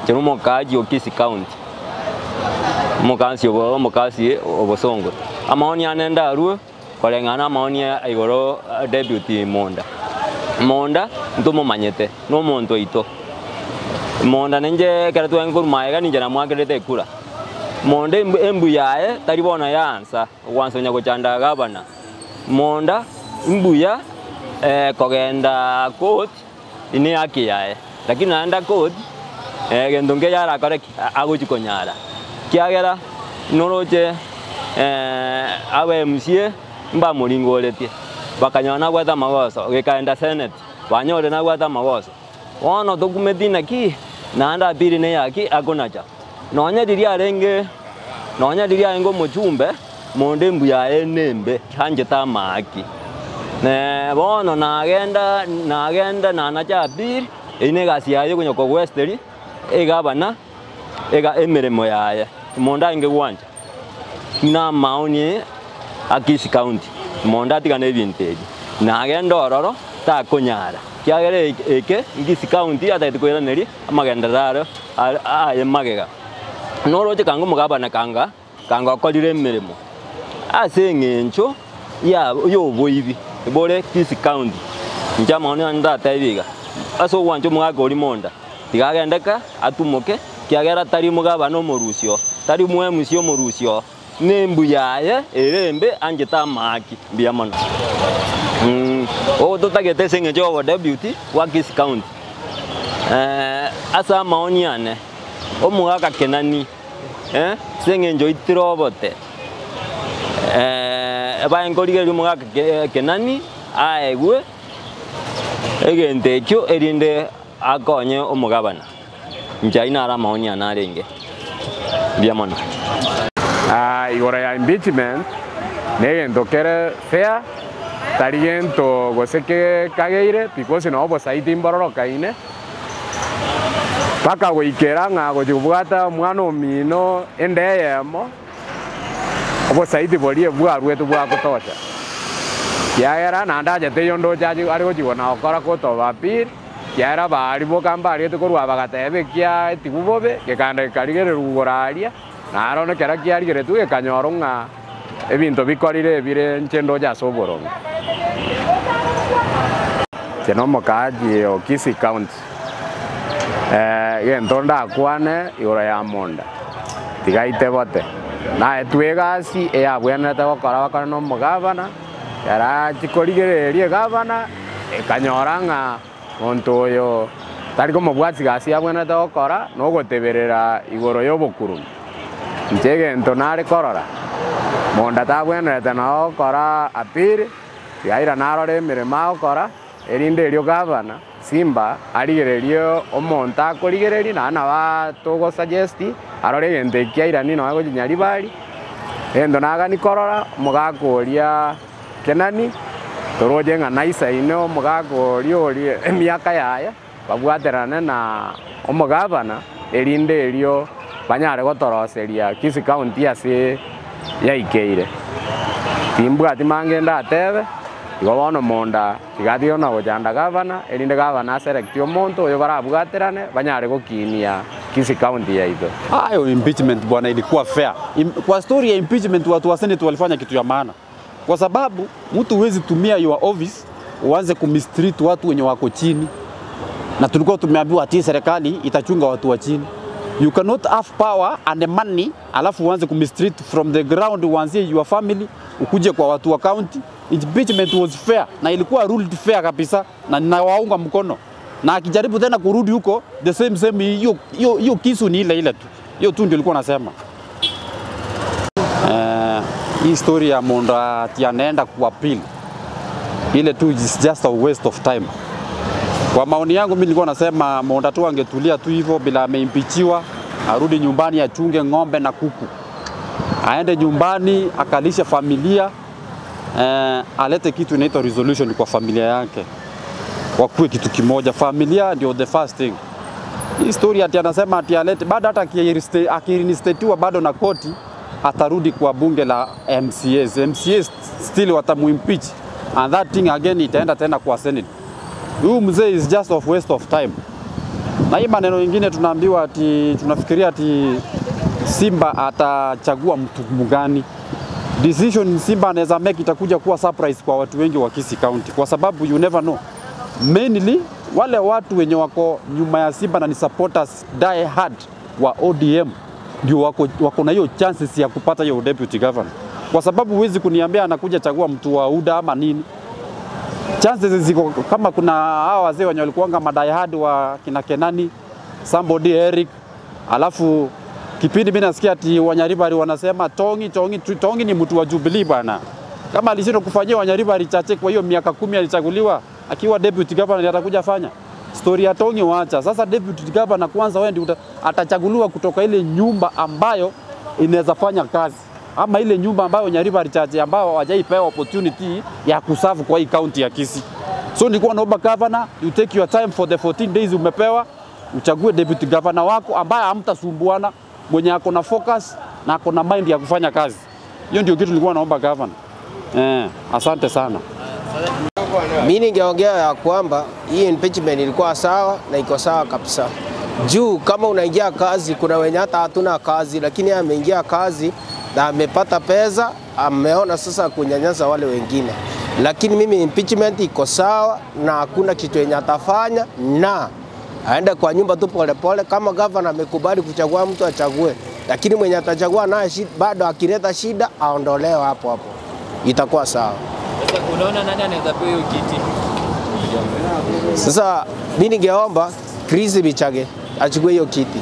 Cherumo kaji Kisii County. Mukasi obo mukasi obosongo. Amaoni anenda arue kolengana maoni ya igoro deputy Monda. Monda ntumo manyete no monto ito. Monda nenje kera tuengo maega ninje na mwakerete kura. Monda embu yae taribona yansa wanso nyagochanda gabana. Monda mbuya kogenda court ine yake yae. Lakini naenda court gendonge yara kore aguchikonyara. Kiagera noroche awe MCA mba muringoretie bakanyona gweta magoso gikaenda senate banyore na gweta magoso wono dokumenti naki naanda pili ne yaki akonacha nonya diria renge nonya diria ngo muchumbe monde mbuya enembe hanje tamaki ne bono nagenda nagenda nanacha pili ine gasi yayo kunyoko westeri egabana ega emirimo yaye Monda ingegwanja na maoni a Kisii County Monda tigane vintage na agenda ororo ta kunyara kiagere eke Kisii County atete kwiraneri amagenda raro aye magega noroche kango mugabana kanga kanga akorire emirimo ase eng'encho ya yoboibi bore Kisii County nja maoni anda tebiga ase ogwancha omogaka ori Monda tigagendeka atumoke kiagera tari mugabana omorusio tari mwemusio omorusio nembu yaye erembe anje tamaki mbia mono o totagete seng'encho obo deputy wa Kisii County asa maoni ane omogaka Kenani seng'encho itirobote baengorigeria omogaka Kenani aegwe egente ekio erinde akonye omogabana njaina ara maoni anarenge mbia mono. Igoro ya impeachment negento kere fair tarigento goseke kageire because no obosaiti mbororokaine paka goikera ng'a gochibwata mwana omino ende eyemo obosaiti borie bwarwete bwagotosha kiagera naende achete iyo ndoche are gochigona gokora gotoba appeal kiagera bari boka mbariete korwa bagateba ekia etigu bobe gekanda gekarigererwa igoro aria naro nekero kiarigeretwe gekanyora ng'a ebinto bikorire ebire nche ndoche ase oboronge. Inche na omokaaji o Kisii County gento ndakwane igoro ya Monda tigaite bote naetwe egasi eyabwenerete gokora bakore na omogabana era chikorigereria egabana ekanyora ng'a monto oyo tari komobwati gasi yabwenerete gokora na ogoteberera igoro ya obokurumi. Inche egento nare korora Monda tabwenerete nao gokora appeal tigaira narore emeremo agokora erinde erio gavana Simba arigererie omonto akorigereria naende nabo togosuggest arore egento eki airani nonya gochinyaribari egento nagani korora omogaka oria Kenani toroche ng'a naisaine omogaka oria oria emiaka yaye babwaterane na omogavana erinde erio banyare gotoroseria Kisii County ase yaikeire. Timbwati mange ndatebe igo bono Monda tigatio na gochanda gavana erinde gavana aselect omonto oyo barabwaterane banyare gokinia Kisii County yaito. Hayo impeachment bwana ilikuwa fair. Kwa story ya impeachment watu wa Senate walifanya kitu ya maana. Kwa sababu mtu huwezi tumia your office uanze kumistreat watu wenye wako chini. Na tulikuwa tumeambiwa ati serikali itachunga watu wa chini. You cannot have power and the money alafu uanze kumistreat from the ground, uanzie your family ukuje kwa watu wa county. Impeachment was fair na ilikuwa ruled fair kabisa na ninawaunga mkono. Na akijaribu tena kurudi huko the same same hiyo hiyo kisu ni ile ile tu. Hiyo tu ndio nilikuwa nasema. Hii story ya Monda ati anaenda kuappeal ile tu is just a waste of time. Kwa maoni yangu mimi nilikuwa nasema Monda tu angetulia tu hivyo bila ameimpeachiwa, arudi nyumbani achunge ng'ombe na kuku. Aende nyumbani akalishe familia, alete kitu inaitwa resolution kwa familia yake. Wakuwe kitu kimoja, familia ndio the first thing. Hii story ati anasema ati alete baada hata akirinstatiwa bado na koti atarudi kwa bunge la MCAs. MCAs still watamuimpeach and that thing again itaenda tena kwa Senate. Huyu mzee is just of waste of time. Na hii maneno ingine tunaambiwa ati tunafikiria ati Simba atachagua mtu mgani. Decision Simba anaweza make itakuja kuwa surprise kwa watu wengi wa Kisii County, kwa sababu you never know. Mainly wale watu wenye wako nyuma ya Simba na ni supporters die hard wa ODM ndio wako na hiyo chances ya kupata hiyo deputy governor, kwa sababu huwezi kuniambia anakuja chagua mtu wa UDA ama nini. Chances ziko kama kuna hawa wazee wenye walikuwanga madiehard wa kina Kenani, somebody Eric, alafu kipindi mimi nasikia ati Wanyaribari wanasema Tongi Tongi Tongi ni mtu wa Jubilee bwana. Kama alishindwa kufanyia Wanyaribari chache kwa hiyo miaka 10 alichaguliwa akiwa deputy governor, atakuja fanya story ya Tongi waacha. Sasa deputy governor kwanza wewe ndio atachaguliwa kutoka ile nyumba ambayo inaweza fanya kazi, ama ile nyumba ambayo Nyaribari chache ambao hawajaipewa opportunity ya kuserve kwa hii county ya Kisii. So nilikuwa naomba governor, you take your time for the 14 days umepewa, uchague deputy governor wako ambaye hamtasumbuana, mwenye ako na focus na ako na mind ya kufanya kazi. Hiyo ndio kitu nilikuwa naomba governor. Asante sana. Mimi ningeongea ya kwamba hii impeachment ilikuwa sawa na iko sawa kabisa. Juu kama unaingia kazi, kuna wenye hata hatuna kazi, lakini ameingia kazi na amepata pesa, ameona sasa kunyanyasa wale wengine. Lakini mimi impeachment iko sawa na hakuna kitu yenye atafanya, na aende kwa nyumba tu polepole. Kama governor amekubali kuchagua mtu achague, lakini mwenye atachagua naye bado akileta shida aondolewe hapo hapo, itakuwa sawa. Sasa unaona nani anaweza pewa hiyo kiti? Sasa mimi ningeomba Chris Bichage achukue hiyo kiti.